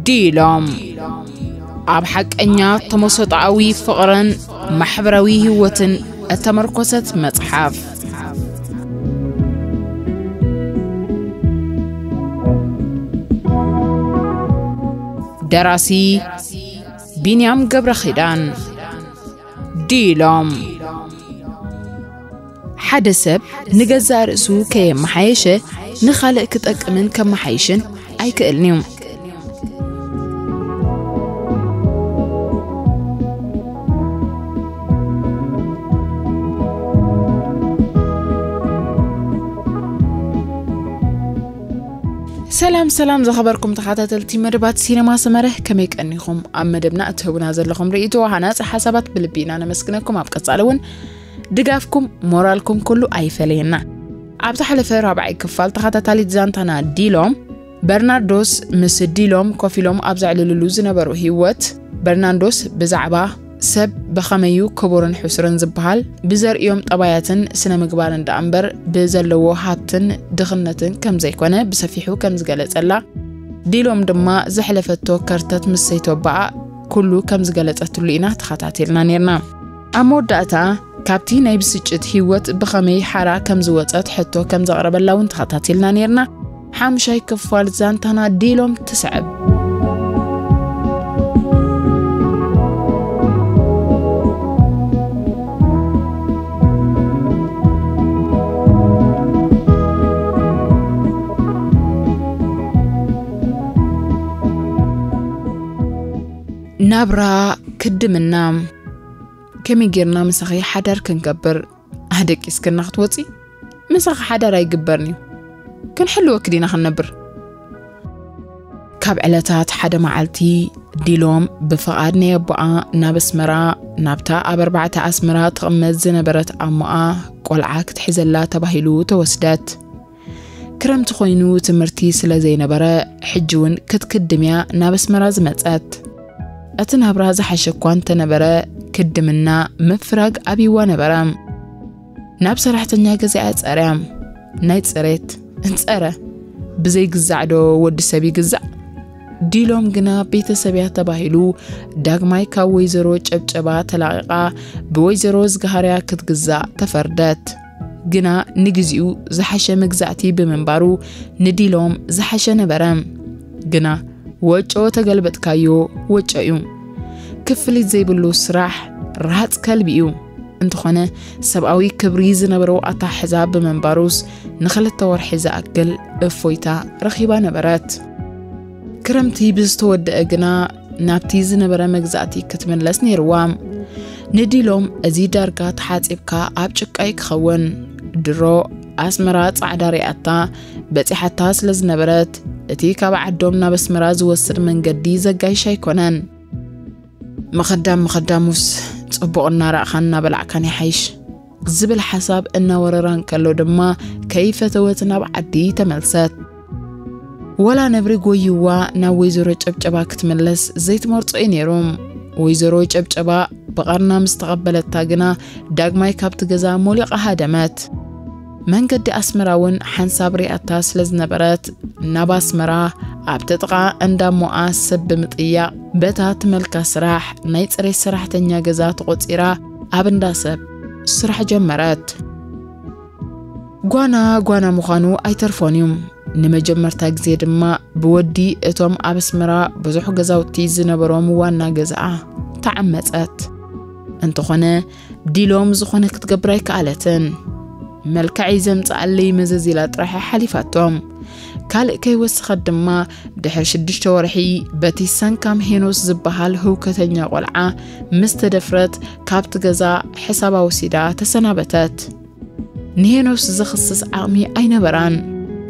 ዲሎም ኣብ ሓቀኛ ተመሰጣዊ ፍቕርን ማሕበራዊ ህይወትን እተመርኮሰት መጽሓፍ። ደራሲ ቢንያም ገብረ ኺዳን። ዲሎም ሓደ ሰብ ንገዛእ ርእሱ ከየመሓየሸ ንኻልእ ክጠቅምን ከመሓይሽን ኣይክእልን እዩ። ሰላም ሰላም ዝኸበርኩም ተኸታተልቲ መደባት ሲነማ ሰመረ፣ ከመይ ቀኒኹም? ኣብ መደብና እትህቡና ዘለኹም ርእይቶ፣ ሃናጺ ሓሳባት ብልቢ ኢና ነመስግነኩም። ኣብ ቀጻሊ እውን ድጋፍኩም ሞራልኩም ኩሉ ኣይፈለየና። ኣብ ዝሓለፈ ራብዓይ ክፋል ተኸታታሊት ዛንታና ዲሎም በርናርዶስ ምስ ዲሎም ኮፍ ኢሎም ኣብ ዘዕልልሉ ዝነበሩ ህይወት፣ በርናርዶስ ብዛዕባ ሰብ ብኸመዩ ክቡርን ሕሱርን ዝበሃል ብዘርእዮም ጠባያትን ስነ ምግባርን ደኣ እምበር ብዘለዎ ሃብትን ድኽነትን ከም ዘይኮነ ብሰፊሑ ከም ዝገለጸላ፣ ዲሎም ድማ ዘሕለፈቶ ከርተት ምስ ሰይቶባኣ ኩሉ ከም ዝገለጸትሉ ኢና ተኸታቲልና ኔርና። ኣብ መወዳእታ ካብቲ ናይ ብስጭት ህይወት ብኸመይ ሓራ ከም ዝወጸት ሕቶ ከም ዘቕረበላ እውን ተኸታቲልና ኔርና። ሓሙሻይ ክፋል ዛንታና ዲሎም ትስዕብ። ናብራ ክድምና። ከመይ ጌርና ምሳኺ ሓዳር ክንገብር? ኣደቂስክና ክትወጺ? ምሳኺ ሓዳር ኣይግበርን እዩ። ክንሕልወኪ ዲና ክንነብር? ካብ ዕለታት ሓደ መዓልቲ ዲሎም ብፍቓድ ናይ ኣቦኣ ናብ ኣስመራ፣ ናብታ ኣብ ኣርባዕተ ኣስመራ ትቕመጥ ዝነበረት ኣሞኣ ቆልዓ ክትሕዘላ ተባሂሉ ተወስደት። ክረምቲ ኮይኑ ትምህርቲ ስለ ዘይነበረ፣ ሕጂ እውን ክትክድም እያ ናብ ኣስመራ ዝመጸት። እቲ ናብራ ዝሓሸ እኳ እንተነበረ፣ ክድምና ምፍራግ ኣብይዋ ነበረ። ናብ ሰራሕተኛ ገዚኣ ጸርያ። ናይ ጽሬት ጸረ፣ ብዘይግዛዕ ዶ ወዲ ሰብ ይግዛዕ? ዲሎም ግና ቤተሰብ እያ ተባሂሉ ዳግማይ ካብ ወይዘሮ ጨብጨባ ተላቒቓ ብወይዘሮ ዝገሃርያ ክትግዛእ ተፈርደት። ግና ንግዚኡ ዝሓሸ መግዛእቲ ብምንባሩ ንዲሎም ዝሓሸ ነበረ። ግና ወጮ ተገልበጥካዮ ወጮ እዩ። ክፍሊት ዘይብሉ ስራሕ ራሃፅ ከልቢ እዩ። እንተኾነ ሰብኣዊ ክብሪ ዝነበሮ ኣተሓሕዛ ብምንባሩስ ንኽልተ ወርሒ ዝኣክል እፎይታ ረኺባ ነበረት። ክረምቲ ብዝተወደአ ግና ናብቲ ዝነበረ መግዛእቲ ክትምለስ ነይርዋ። ንዲሎም እዚ ዳርጋ ተሓጺብካ ኣብ ጭቃ እዩ ክኸውን። ድሮ ኣስመራ ጻዕዳ ሪኣታ በጺሓታ ስለ ዝነበረት እቲ ካብ ዓዶም ናብ ኣስመራ ዝወስድ መንገዲ ዘጋይሽ ኣይኮነን። ምኽዳም ምኽዳሙስ ጽቡቕ እናረኣኻን እናበላዕካን ይሓይሽ ዝብል ሓሳብ እናወረራ እንከሎ ድማ ከይፈተወት ናብ ዓዲ ተመልሰት። ወላ ነብሪ ጎይዋ ናብ ወይዘሮ ጨብጨባ ክትምለስ ዘይትመርጾ እዩ ነይሩ። ወይዘሮ ጨብጨባ ብቐርና ምስ ተቐበለታ ግና ዳግማይ ካብቲ ገዛ ሞሊቓ ሃደመት። መንገዲ ኣስመራ እውን ሓንሳብ ሪኣታ ስለ ዝነበረት ናብ ኣስመራ ኣብቲ ጥቓ እንዳ ሞኣ ሰብ ብምጥያቕ በታ ትመልካ ስራሕ ናይ ጽሬት ሰራሕተኛ ገዛ ተቖጺራ ኣብ እንዳ ሰብ ስራሕ ጀመረት። ጓና ጓና ምዃኑ ኣይተርፎን እዩ። ንመጀመርታ ግዜ ድማ ብወዲ እቶም ኣብ ኣስመራ ብዙሕ ገዛውቲ ዝነበሮም ዋና ገዛኣ ተዓመጸት። እንተኾነ ዲሎም ዝኾነ ክትገብር ኣይከኣለትን። መልክዐይ ዘምጽኣለይ መዘዝ ኢላ ጥራሕ እያ ሓሊፋቶም። ካልእ ከይወሰኸት ድማ ድሕሪ ሽዱሽተ ወርሒ በቲ ሰንካም ሄኖስ ዝበሃል ህውከተኛ ቆልዓ ምስ ተደፍረት ካብቲ ገዛ ሕሳባ ወሲዳ ተሰናበተት። ንሄኖስ ዘኽስስ ዓቕሚ ኣይነበራን።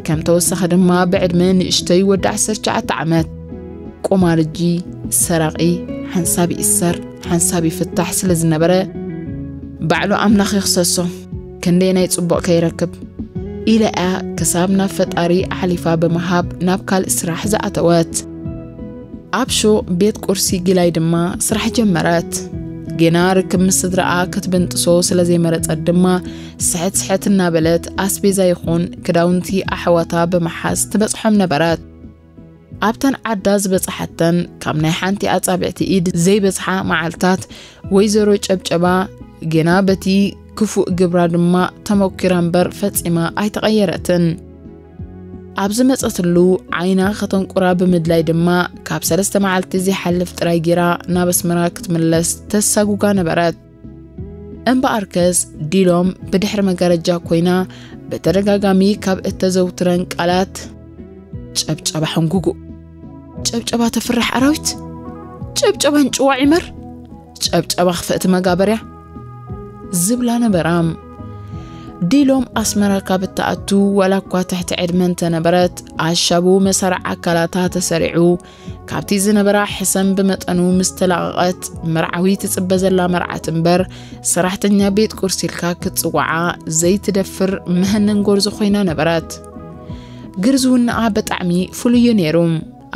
ከም ተወሳኺ ድማ ብዕድመ ንእሽተይ ወዲ ዓሰርተ ትሽዓተ ዓመት ቆማርጂ፣ ሰራቒ፣ ሓንሳብ ይእሰር ሓንሳብ ይፍታሕ ስለ ዝነበረ ባዕሉ ኣምላኽ ይኽሰሶ፣ ክንደየናይ ጽቡቕ ከይረክብ ኢለ እያ ክሳብ ናብ ፈጣሪ ኣሕሊፋ ብምሃብ ናብ ካልእ ስራሕ ዝኣተወት። ኣብ ሹቕ ቤት ቁርሲ ጊላይ ድማ ስራሕ ጀመረት። ጌና ርክብ ምስ ስድራኣ ክትብንጥሶ ስለ ዘይመረጸት ድማ ስሕት ስሕት እናበለት ኣስቤዛ ይኹን ክዳውንቲ ኣሕዋታ ብምሓዝ ትበጽሖም ነበረት። ኣብተን ዓዳ ዝበጽሓተን ካብ ናይ ሓንቲ ኣጻብዕቲ ኢድ ዘይበጽሓ መዓልታት፣ ወይዘሮ ጨብጨባ ግና በቲ ክፉእ ግብራ ድማ ተመኪራ እምበር ፈጺማ ኣይተቐየረትን። ኣብ ዝመጸትሉ ዓይና ከተንቁራ ብምድላይ ድማ ካብ ሰለስተ መዓልቲ ዘይሓልፍ ጥራይ ጌራ ናብ ኣስመራ ክትምለስ ተሳጉጋ ነበረት። እምበኣርከስ ዲሎም ብድሕሪ መጋረጃ ኮይና ብተደጋጋሚ ካብ እተዘውትረን ቃላት፣ ጨብጨባ ሕንጉጉ፣ ጨብጨባ ተፍርሕ ኣራዊት፣ ጨብጨባ እንጭዋ ዒመር፣ ጨብጨባ ክፍእቲ መጋበርያ ዝብላ ነበራ። ዲሎም ኣስመራ ካብ እትኣቱ ዋላ እኳ ትሕቲ ዕድመ እንተነበረት፣ ኣሻቡ መሳርዕ ኣካላታ ተሰሪዑ ካብቲ ዝነበራ ሕሰም ብመጠኑ ምስ ተላቐቐት፣ መርዓዊ ትጽበ ዘላ መርዓት እምበር ሰራሕተኛ ቤት ቁርሲ ኢልካ ክትጽውዓ ዘይትደፍር መህነን ጎርዞ ኮይና ነበረት። ግርዝውናኣ ብጣዕሚ ፍሉይ እዩ ነይሩ።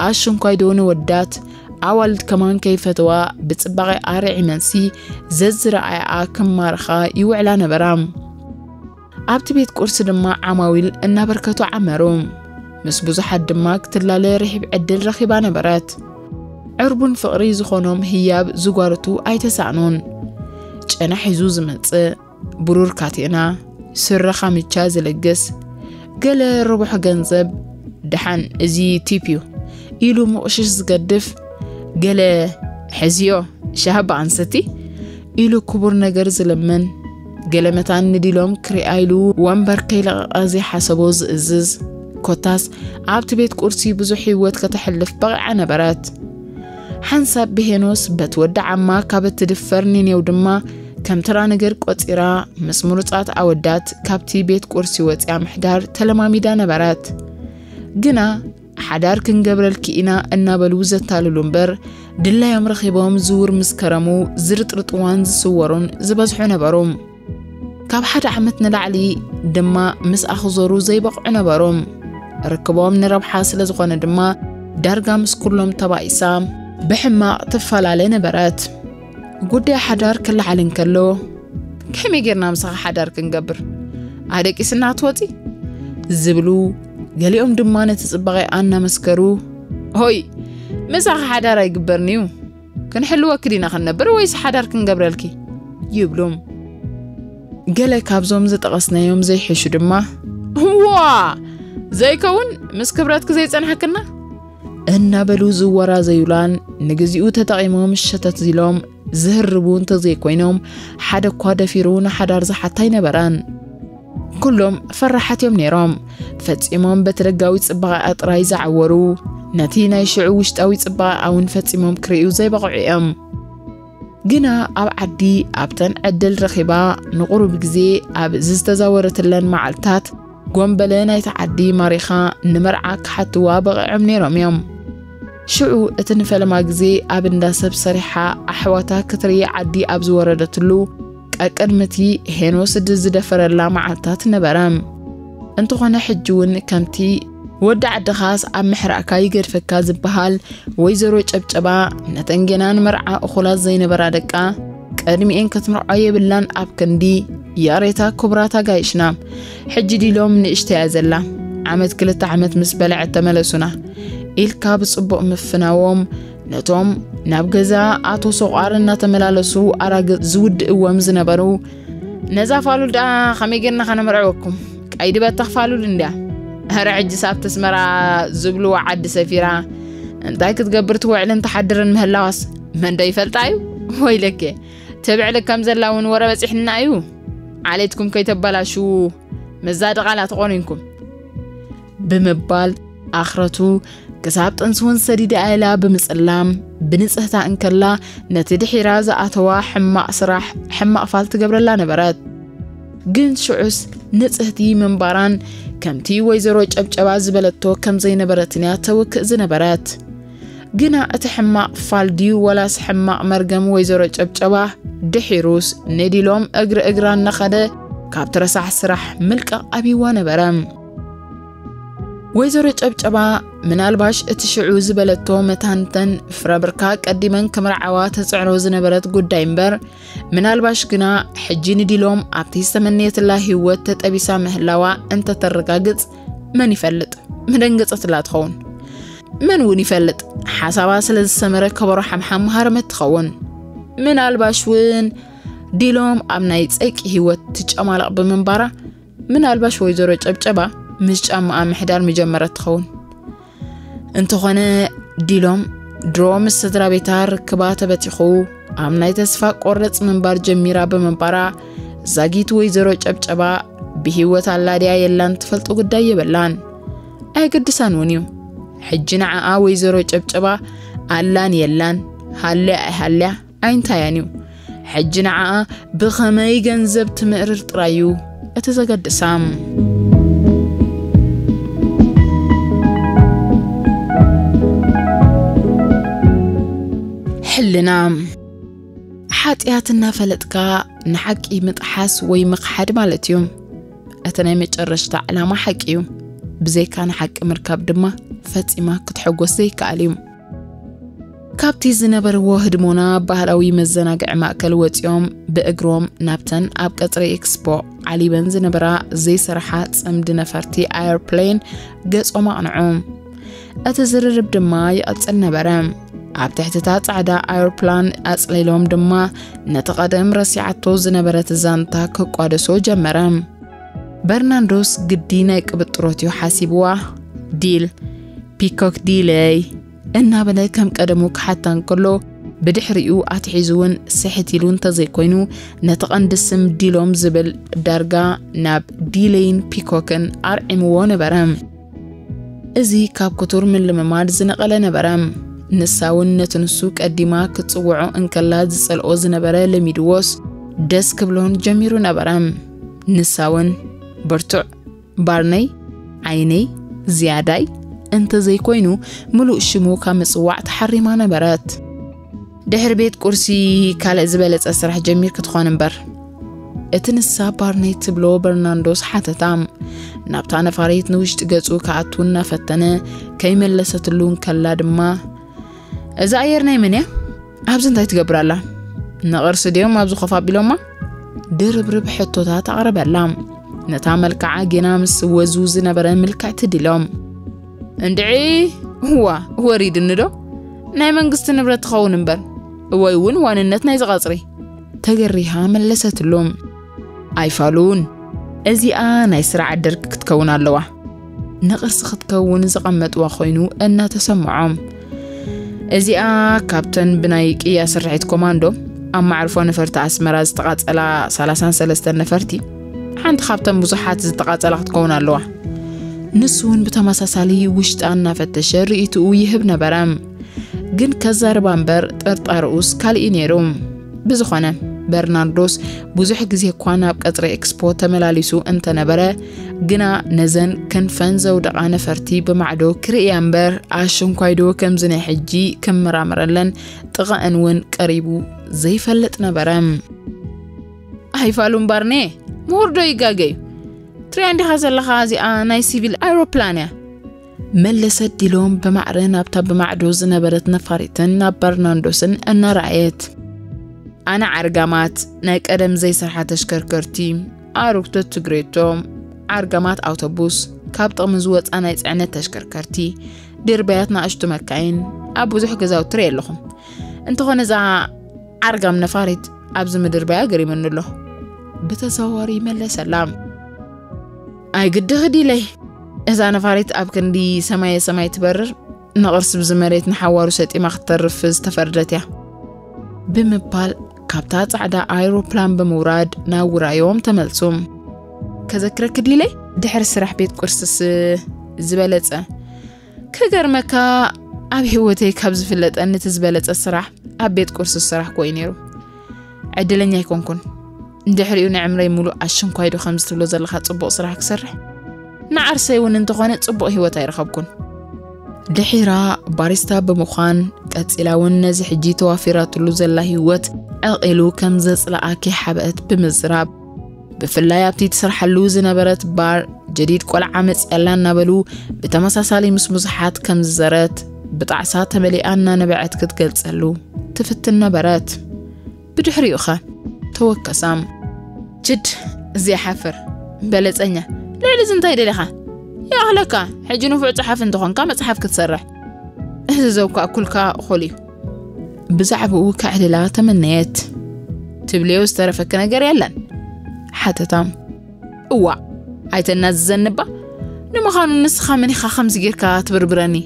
ኣሽንኳይ ዶ ንወዳት ኣዋልድ ከማን ከይፈተዋ ብጽባቐ ኣርዒመንሲ ዘዝረኣያኣ ክማርኻ ይውዕላ ነበራ። ኣብቲ ቤት ቁርሲ ድማ ዓማዊል እናበርከቱ ዓመሩ። ምስ ብዙሓት ድማ ክትላለ ርሒብ ዕድል ረኺባ ነበረት። ዕርቡን ፍቕሪ ዝኾኖም ህያብ ዝጓርቱ ኣይተሳእኑን። ጨና ሒዙ ዝመጽእ፣ ብሩር ካቴና፣ ስረ ካምቻ ዝልግስ፣ ገለ ርቡሕ ገንዘብ፣ ደሓን እዚ ቲፕ እዩ ኢሉ ምቕሽሽ ዝገድፍ፣ ገለ ሕዝዮ ሻሃባ ኣንሰቲ ኢሉ ክቡር ነገር ዝልምን፣ ገለ መታን ንዲሎም ክሪኣ ኢሉ ወንበር ከይለቐቐ ዘይሓሰቦ ዝእዝዝ። ኮታስ ኣብቲ ቤት ቁርሲ ብዙሕ ህይወት ከተሕልፍ በቒዓ ነበረት። ሓንሳብ ብሄኖስ በቲ ወዲ ዓማ ካብ እትድፈር ኒኔው ድማ ከም ተራ ነገር ቆጺራ ምስ ምሩጻት ኣወዳት ካብቲ ቤት ቁርሲ ወጺኣ ምሕዳር ተለማሚዳ ነበረት። ግና ሓዳር ክንገብረልኪ ኢና እናበሉ ዘታልሉ እምበር ድላዮም ረኺቦም ዝውር ምስ ከረሙ ዝርጥርጥዋን ዝስወሩን ዝበዝሑ ነበሩ። ካብ ሓደ ዓመት ንላዕሊ ድማ ምስኣ ክዞሩ ዘይበቕዑ ነበሩ። ርክቦም ንረብሓ ስለ ዝኾነ ድማ ዳርጋ ምስ ኩሎም ተባኢሳ ብሕማቕ ትፈላለ ነበረት። ጉዳይ ሓዳር ክለዓል እንከሎ፣ ከመይ ጌርና ምሳኻ ሓዳር ክንገብር? ኣደቂስና ትወጺ? ዝብሉ፣ ገሊኦም ድማ ነቲ ጽባቐ ኣናመስከሩ፣ ሆይ፣ ምሳኻ ሓዳር ኣይግበርን'ዩ። ክንሕልወኪ ዲና ክንነብር ወይስ ሓዳር ክንገብረልኪ? ይብሉ። ገለ ካብዞም ዝጠቐስናዮም ዘይሕሹ ድማ፣ ዋ! ዘይከውን፣ ምስ ክብረትኪ ዘይጸንሐክና? እናበሉ ዝወራዘዩላን ንግዚኡ ተጠቒሞም ሸተት ኢሎም ዝህርቡ እንተዘይኮይኖም፣ ሓደ እኳ ደፊሩ ንሓዳር ዝሓታ ኣይነበረን። ኩሎም ፈራሓት እዮም ነይሮም። ፈጺሞም በቲ ደጋዊ ጽባቐኣ ጥራይ ዝዓወሩ፣ ነቲ ናይ ሽዑ ውሽጣዊ ጽባቐኣ እውን ፈጺሞም ክርእዩ ዘይበቕዑ እዮም። ግና ኣብ ዓዲ ኣብተን ዕድል ረኺባ ንቑሩብ ግዜ ኣብ ዝተዛወረትለን መዓልታት፣ ጎምበለ ናይቲ ዓዲ ማሪኻ ንመርዓ ክሓትዋ በቒዖም ነይሮም እዮም። ሽዑ እቲ ንፈለማ ግዜ ኣብ እንዳ ሰብ ሰሪሓ ኣሕዋታ ክትርኢ ዓዲ ኣብ ዝወረደትሉ፣ ቀቅድሚ እቲ ሄኖስ ዝደፈረላ መዓልታት ነበረ። እንተኾነ ሕጂ እውን ከምቲ ወዲ ዓድኻስ ኣብ ምሕራእካ ይገድፈካ ዝበሃል፣ ወይዘሮ ጨብጨባ ነተን ጌና ንመርዓ እኹላት ዘይነበራ ደቃ ቅድሚኤን ክትምርዖ የብላን። ኣብ ክንዲ ይቕሬታ ክቡራት ኣጋይሽና፣ ሕጂ ዲሎም ንእሽተያ ዘላ፣ ዓመት ክልተ ዓመት ምስ በልዐት ተመለሱና ኢልካ ብጽቡቕ ምፍናዎም፣ ነቶም ናብ ገዛ ኣቶ ሶቋር እናተመላለሱ ኣራግጽ ዝውድእዎም ዝነበሩ፣ ነዛ ፋሉል ደኣ ከመይ ጌርና ከነምርዕወኩም? ቀይዲ በተኽ ፋሉል እንድያ። ኧረ ሕጂስ ኣብቲ ኣስመራ ዝብልዎ ዓዲ ሰፊራ እንታይ ክትገብር ትውዕልን ትሓድርን ምህላዋስ መን ዶ ይፈልጣ እዩ? ወይለኬ፣ ትብዕል ከም ዘላ እውን ወረ በጺሕና እዩ። ዓሌትኩም ከይተበላሽዉ መዛዲ ቃላት ኾኒንኩም። ብምባል ኣኽረቱ ክሳብ ጥንሲ እውን ሰዲዳ ኢላ ብምጽላም፣ ብንጽህታ እንከላ ነቲ ድሒራ ዝኣተዋ ሕማቕ ስራሕ ሕማቕ ፋል ትገብረላ ነበረት። ግን ሽዑስ ንጽህቲ ምንባራን ከምቲ ወይዘሮ ጨብጨባ ዝበለቶ ከም ዘይነበረትን እያ ተውክእ ዝነበረት። ግና እቲ ሕማቕ ፋል ድዩ ወላስ ሕማቕ መርገም ወይዘሮ ጨብጨባ ድሒሩስ ንዲሎም እግሪ እግራ እናኸደ ካብቲ ረሳሕ ስራሕ ምልቃቕ ኣብይዋ ነበረ። ወይዘሮ ጨብጨባ ምናልባሽ እቲ ሽዑ ዝበለቶ መታንተን ፍረብርካ ቀዲመን ክምርዓዋ ተጽዕኖ ዝነበረት ጉዳይ እምበር፣ ምናልባሽ ግና ሕጂ ንዲሎም ኣብቲ ዝተመነየትላ ህይወት ተጠቢሳ ምህላዋ እንተተረጋግጽ መን ይፈልጥ፣ መደንገጸትላ ትኸውን። መን እውን ይፈልጥ፣ ሓሳባ ስለ ዝሰመረ ከበሮ ሓምሓም መሃረመት ትኸውን። ምናልባሽ እውን ዲሎም ኣብ ናይ ጸቂ ህይወት ትጨማለቕ ብምንባራ፣ ምናልባሽ ወይዘሮ ጨብጨባ ምስ ጫማኣ ምሕዳር ምጀመረት ትኸውን። እንተኾነ ዲሎም ድሮ ምስ ስድራ ቤታ ርክባ ተበቲኹ፣ ኣብ ናይ ተስፋ ቆረጽ ምንባር ጀሚራ ብምንባራ፣ ዛጊት ወይዘሮ ጨብጨባ ብህይወት ኣላ ድያ የላን ትፈልጦ ጉዳይ የበላን። ኣየገድሳን እውን እዩ። ሕጂ ንዓኣ ወይዘሮ ጨብጨባ ኣላን የላን፣ ሃልያ ኣይሃልያ ኣይንታያን እዩ። ሕጂ ንዓኣ ብኸመይ ገንዘብ ትምእርር ጥራይ እዩ እቲ ዘገድሳ። ሕልና። ሓጢኣት እናፈለጥካ ንሓቂ ምጥሓስ ወይ ምኽሓድ ማለት እዩ። እቲ ናይ መጨረሽታ ዕላማ ሓቂ እዩ። ብዘይካ ንሓቂ ምርካብ ድማ ፈጺማ ክትሕጎስ ዘይከኣል እዩ። ካብቲ ዝነበርዎ ህድሞና ባህላዊ መዘናግዒ ማእከል ወጺኦም ብእግሮም ናብተን ኣብ ቀጽሪ ኤክስፖ ዓሊበን ዝነበራ ዘይሰርሓ ጽምዲ ነፈርቲ ኣየርፕሌን ገጾም ኣቕንዑ። እቲ ዝርርብ ድማ ይቐጽል ነበረ። ኣብ ትሕቲ እታ ጻዕዳ ኣውሮፕላን ኣጽሊሎም ድማ ነቲ ቀደም ረሲዓቶ ዝነበረት ዛንታ ክቋደሶ ጀመረ። በርናንዶስ ግዲ ናይ ቅብጥሮት እዩ ሓሲብዋ። ዲል፣ ፒኮክ ዲለይ እናበለ ከም ቀደሙ ክሓታ እንከሎ፣ ብድሕሪኡ ኣትሒዙ እውን ስሕት ኢሉ እንተዘይኮይኑ፣ ነቲ ቀንዲ ስም ዲሎም ዝብል ዳርጋ ናብ ዲለይን ፒኮክን ኣርዒምዎ ነበረ። እዚ ካብ ክቱር ምልምማድ ዝነቐለ ነበረ። ንሳ እውን ነቲ ንሱ ቀዲማ ክትጽውዖ እንከላ ዝጸልኦ ዝነበረ ለሚድዎስ ደስ ክብሎን ጀሚሩ ነበረ። ንሳ እውን ብርቱዕ ባርነይ፣ ዓይነይ፣ ዝያዳይ፣ እንተዘይኮይኑ ምሉእ ሽሙ ካብ ምጽዋዕ ተሓሪማ ነበረት። ድሕሪ ቤት ቁርሲ ካልእ ዝበለጸ ስራሕ ጀሚርኪ ትኾን እምበር? እቲ ንሳ ባርነይ ትብሎ በርናንዶስ ሓተታ። ናብታ ነፋሪት ንውሽጢ ገጹ ክኣቱ እናፈተነ ከይመለሰትሉ እንከላ ድማ፣ "እዛ ኣየር ናይ መን እያ? ኣብዚ እንታይ ትገብር ኣላ? ንቕርሲ ድዮም ኣብዚ ኮፍ ኣቢሎማ?" ድርብርብ ሕቶታት ኣቕረበላ። ነታ መልክዓ ጌና ምስ ወዙ ዝነበረ ምልክዕቲ ዲሎም፣ "እንድዒ፣ እዋ፣ ወሪድኒ ዶ? ናይ መንግስቲ ንብረት ትኸውን እምበር፣ ወይ እውን ዋንነት ናይዚ ቀጽሪ?" ተገሪሃ መለሰትሉ። "ኣይፋሉን፣ እዚኣ ናይ ስራሕ ደርግ ክትከውን ኣለዋ። ንቕርሲ ክትከውን ዝቐመጥዋ ኮይኑ እናተሰምዖም። እዚኣ ካብተን ብናይ ቅያ ስርሒት ኮማንዶ ኣብ መዕርፎ ነፈርቲ ኣስመራ ዝተቓጸላ ሰላሳን ሰለስተን ነፈርቲ፣ ሓንቲ ካብተን ብዙሓት ዝተቓጸላ ክትከውን ኣለዋ።" ንሱ እውን ብተመሳሳሊ ውሽጣ እናፈተሸ ርእይትኡ ይህብ ነበረ። ግን ከዛርባ እምበር ጥርጣርኡስ ካልእ እዩ ነይሩ። ብዝኾነ፣ በርናርዶስ ብዙሕ ግዜ እኳ ናብ ቀጽሪ ኤክስፖ ተመላሊሱ እንተነበረ፣ ግና ነዘን ክንፈን ዘውደቓ ነፈርቲ ብማዕዶ ክርእያ እምበር፣ ኣሽንኳይዶ ከምዚ ናይ ሕጂ ክመራመረለን ጥቓእን እውን ቀሪቡ ዘይፈልጥ ነበረ። "ኣይፋሉን ባርኔ፣ ምሁር ዶ ይጋገ እዩ? ትሪያ እንዲኻ ዘለኻ፣ እዚኣ ናይ ሲቪል ኣይሮፕላን እያ።" መለሰት ዲሎም ብማዕረ ናብታ ብማዕዶ ዝነበረት ነፋሪትን ናብ በርናንዶስን እናረኣየት። "ኣነ ዓርጋማት ናይ ቀደም ዘይሰርሓ ተሽከርከርቲ፣ ኣሩግቶት ትግሬቶ፣ ዓርጋማት ኣውቶቡስ፣ ካብ ጥቕሚ ዝወጻ ናይ ጽዕነት ተሽከርከርቲ፣ ድርባያት ናእሽቱ መካይን፣ ኣብ ብዙሕ ገዛውቲ ርእየ ኣለኹ። እንተኾነ እዛ ዓርጋም ነፋሪት ኣብዚ ምድርባያ ገሪሙኒ ኣሎ።" ብተዘዋዋሪ መለሰላ። "ኣይግድኺ ዲለይ፣ እዛ ነፋሪት ኣብ ክንዲ ሰማየ ሰማይ ትበርር፣ ንቕርሲ ብዚ መሬት ንሓዋሩ ሰጢማ ክትተርፍ ዝተፈርደት እያ።" ብምባል ካብታ ጻዕዳ ኣይሮፕላን ብምውራድ ናብ ውራዮም ተመልሱ። "ከዘክረኪ ዲለይ፣ ድሕሪ ስራሕ ቤት ቁርስስ ዝበለጸ?" "ክገርመካ፣ ኣብ ህይወተይ ካብ ዝፍለጠኒ እቲ ዝበለጸ ስራሕ ኣብ ቤት ቁርሲ ስራሕ ኮይኑ ነይሩ። ዕድለኛ ኣይኮንኩን። ድሕሪኡ ንዕምረይ ሙሉእ ኣሽንኳይ ዶ ከምዚ ትብሎ ዘለኻ ጽቡቕ ስራሕ ክሰርሕ? ንዓርሰይ እውን እንተኾነ ጽቡቕ ህይወት ኣይረኸብኩን።" ድሒራ ባሪስታ ብምዃን፣ ቀጺላ እውን ነዚ ሕጂ ተዋፊራትሉ ዘላ ህይወት ዕቒሉ ከም ዘጽለኣ ከይሓብአት ብምዝራብ፣ ብፍላይ ኣብቲ ትሰርሓሉ ዝነበረት ባር ጀዲድ ቆልዓ መጽያላ እናበሉ ብተመሳሳሊ ምስ ብዙሓት ከም ዝዘረት፣ ብጣዕሳ ተመሊኣ እናነበዐት ክትገልጸሉ ትፍትን ነበረት። ብድሕሪኡኸ ተወከሳ። "ችድ፣ ዘይሓፍር በለጸኛ፣ ልዕሊ እዚ እንታይ ደሊኻ? ይኣኽለካ፣ ሕጂ ንፉዕ ጸሓፊ እንተኾንካ መጽሓፍ ክትሰርሕ። እዚ ዘውካእኩልካ እኹል እዩ። ብዛዕባኡ ከዕልላ ተመነየት። ትብልዮ ዝተረፈኪ ነገር የለን? ሓተታ። እዋ፣ ኣይተናዝዘኒ እባ። ንምዃኑ ንስኻ መን ኢኻ ከምዚ ጌርካ ትብርብረኒ?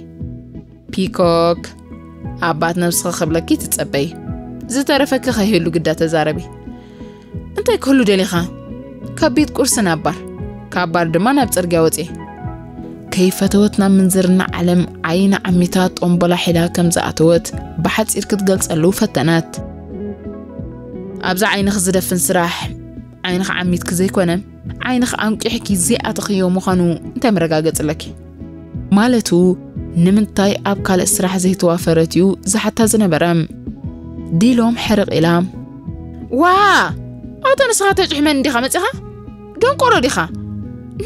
ፒኮክ፣ ኣባት ነብስኺ ክብለኪ ትጸበይ። ዝተረፈኪ ከይህሉ ግዳ ተዛረቢ። እንታይ ክህሉ ደሊኻ? ካብ ቤት ቁርሲ ናብ ባር፣ ካብ ባር ድማ ናብ ጽርግያ ወጺኤ። ከይፈተወት ናብ ምንዝርና ዓለም ዓይና ዓሚታ ጦምቦላ ሒላ ከም ዝኣተወት ብሓጺር ክትገልጸሉ ፈተነት። ኣብዛ ዓይንኺ ዝደፍን ስራሕ ዓይንኺ ዓሚትኪ ዘይኮነ፣ ዓይንኺ ኣንቂሕኪ ዘይኣተኽዮ ምዃኑ እንታይ መረጋገጺ ኣለኪ? ማለቱ ንምንታይ ኣብ ካልእ ስራሕ ዘይተዋፈረት እዩ ዝሓታ ዝነበረ። ዲሎም ሕርቕ ኢላ፣ ዋ! ኣቶ ንስኻ ተጭሕመን እንዲኻ መጺኻ? ደንቆሮ ዲኻ?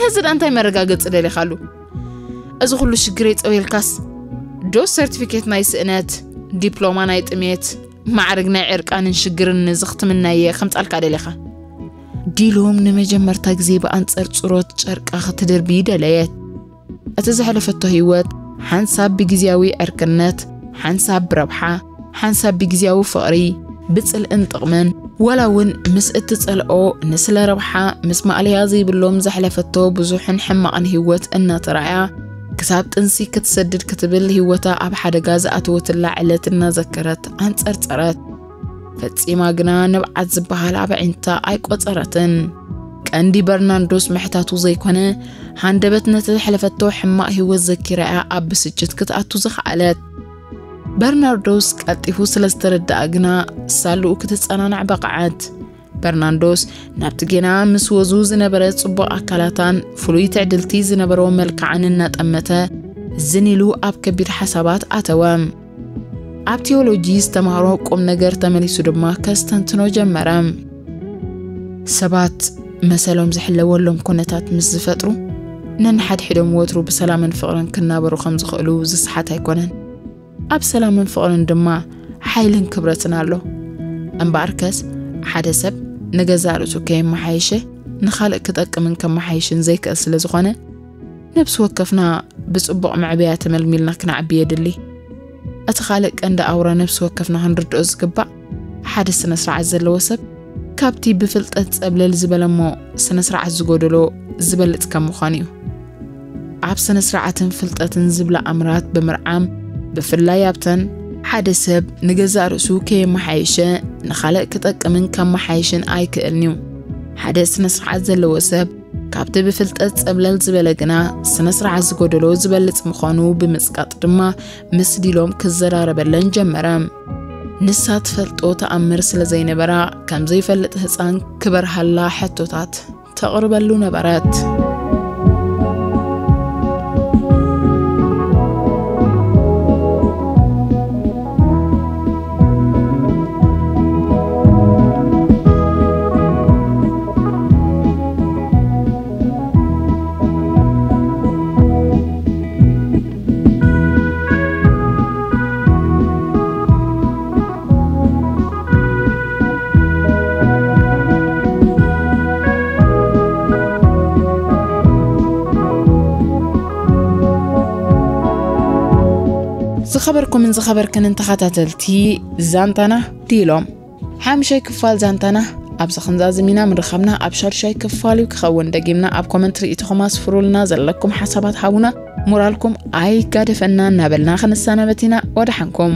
ነዚ ደኣ እንታይ መረጋገጺ ደሊኻሉ? እዚ ኩሉ ሽግረይ ጸውየልካስ ዶ ሰርቲፊኬት ናይ ስእነት፣ ዲፕሎማ ናይ ጥሜት፣ ማዕርግ ናይ ዕርቃንን ሽግርን ነዚ ክትምናየ ከምጻልካ ደሊኻ? ዲሎም ንመጀመርታ ግዜ ብኣንጸር ጽሮት ጨርቃ ክትድርቢ ደለየት። እቲ ዘሕለፈቶ ህይወት ሓንሳብ ብግዝያዊ ዕርክነት፣ ሓንሳብ ብረብሓ፣ ሓንሳብ ብግዝያዊ ፍቕሪ፣ ብጽልእን ጥቕምን፣ ዋላ እውን ምስ እትጸልኦ ንስለ ረብሓ ምስ ማእለያ ዘይብሎም ዘሕለፈቶ ብዙሕን ሕማቕን ህይወት እናተራእያ፣ ክሳብ ጥንሲ ክትሰድድ ክትብል ህይወታ ኣብ ሓደጋ ዝኣተወትላ ዕለት እናዘከረት ኣንጸርጸረት። ፈጺማ ግና ንብዓት ዝበሃል ኣብ ኣዒንታ ኣይቆጸረትን። ቀንዲ በርናንዶስ ምሕታቱ ዘይኮነ፣ ሃንደበት ነቲ ዘሕለፈቶ ሕማቕ ህይወት ዘኪራ እያ ኣብ ብስጭት ክትኣቱ ዝኸኣለት። በርናርዶስ ቀልጢፉ ስለ ዝተረድኣ ግና ሳልኡ ክትጸናናዕ በቕዓት። በርናንዶስ ናብቲ ጌና ምስ ወዙ ዝነበረ ጽቡቕ ኣካላታን ፍሉይ ትዕድልቲ ዝነበሮ መልክዓን እናጠመተ ዝን ኢሉ ኣብ ከቢድ ሓሳባት ኣተወ። ኣብ ቴዎሎጂ ዝተማህሮ ቁም ነገር ተመሊሱ ድማ ከስተንትኖ ጀመረ። ሰባት መሰሎም ዝሕለወሎም ኩነታት ምስ ዝፈጥሩ፣ ነንሓድሕዶም ወትሩ ብሰላምን ፍቕርን ክናበሩ ከም ዝኽእሉ ዝሰሓት ኣይኮነን። ኣብ ሰላምን ፍቕርን ድማ ሓይልን ክብረትን ኣሎ። እምበኣርከስ፣ ሓደ ሰብ ንገዛእ ርእሱ ከየመሓየሸ ንኻልእ ክጠቅምን ከመሓይሽን ዘይክእል ስለ ዝኾነ፣ ነብሲ ወከፍና ብጽቡቕ መዕበያ ተመልሚልና ክንዓቢ የድሊ። እቲ ካልእ ቀንዲ ኣውራ ነብሲ ወከፍና ክንርድኦ ዝግባእ፣ ሓደ ስነ ስርዓት ዘለዎ ሰብ ካብቲ ብፍልጠት ጸብለል ዝበለ እሞ ስነ ስርዓት ዝጎደሎ ዝበልጽ ከም ምዃኑ እዩ። ኣብ ስነ ስርዓትን ፍልጠትን ዝብላ ኣምራት ብምርዓም፣ ብፍላይ ኣብተን ሓደ ሰብ ንገዛእ ርእሱ ከየመሓየሸ ንኻልእ ክጠቅምን ከመሓየሽን ኣይክእልን እዩ። ሓደ ስነ ስርዓት ዘለዎ ሰብ ካብቲ ብፍልጠት ጸብለል ዝበለ ግና ስነ ስርዓት ዝጎደሎ ዝበልጽ ምዃኑ ብምጽቃጥ ድማ ምስ ዲሎም ክዘራረበለን ጀመረ። ንሳ ትፈልጦ ተኣምር ስለ ዘይነበራ፣ ከም ዘይፈልጥ ህጻን ክበርሃላ ሕቶታት ተቕርበሉ ነበረት። ዝኸበርኩምን ዝኸበርክንን ተኸታተልቲ ዛንታና ዲሎም፣ ሓምሻይ ክፋል ዛንታና ኣብዚ ክንዛዝም ኢና። ምርኻብና ኣብ ሻድሻይ ክፋል እዩ ክኸውን። ደጊምና ኣብ ኮመንት ርእይቶኹም ኣስፍሩልና፣ ዘለኩም ሓሳባት ሃቡና፣ ሞራልኩም ኣይጋደፈና እናበልና ክንሰናበት ኢና። ወደሓንኩም።